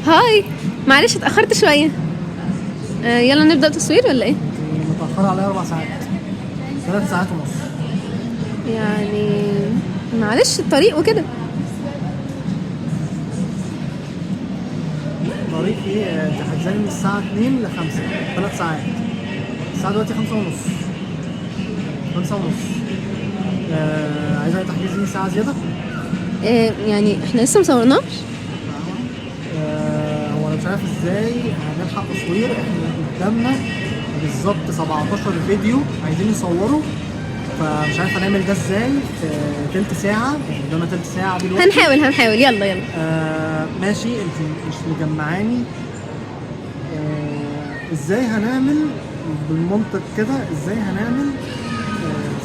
Hi، معلش اتأخرت شوية. يلا نبدأ تصوير ولا ايه؟ متأخرة عليا 4 ساعات، 3 ساعات ونص. يعني معلش، الطريق وكده. طريق ايه؟ انت حجزاني من الساعة 2 ل 5، 3 ساعات. الساعة دلوقتي 5:30، 5:30. عايزة تحجزيني ساعة زيادة؟ يعني احنا لسه مصورناش. هو انا مش عارف ازاي هنلحق تصوير. احنا قدامنا بالظبط 17 فيديو عايزين نصوره، فمش عارف هنعمل ده ازاي في تلت ساعة. يعني قدامنا تلت ساعة دلوقتي. هنحاول هنحاول، يلا يلا. ماشي، انت مش مجمعاني. ازاي هنعمل بالمنطق كده؟ ازاي هنعمل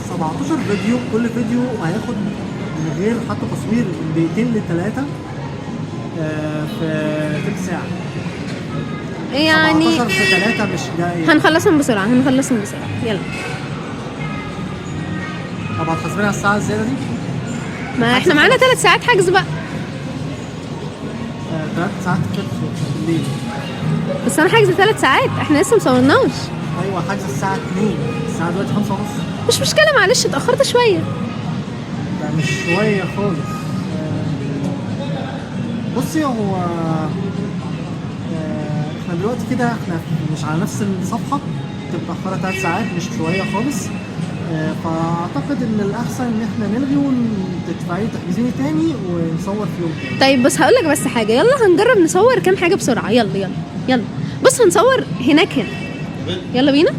17 فيديو، كل فيديو هياخد من غير حتى تصوير من دقيقتين لثلاثة في تلت ساعة؟ يعني 17 في 3 مش جاي. هنخلصهم بسرعة، هنخلصهم بسرعة، يلا. طب هتحاسبيني على الساعة الزيادة دي؟ ما احنا معانا 3 ساعات حجز بقى. 3 ساعات خلصوا بالليل. بس انا حاجزة 3 ساعات، احنا لسه مصورناش. ايوه، حاجز الساعة 2، الساعة دلوقتي 5:30. مش مشكلة، معلش اتأخرت شوية. ده مش شوية خالص. بصي، هو احنا دلوقتي كده احنا مش على نفس الصفحة. انت متأخرة 3 ساعات، مش شوية خالص. فأعتقد إن الأحسن إن احنا نلغي وتدفعي تحجزيني تاني ونصور في يوم تاني. طيب بس هقولك بس حاجة، يلا هنجرب نصور كام حاجة بسرعة. يلا يلا يلا، بص هنصور هناك هنا، يلا بينا.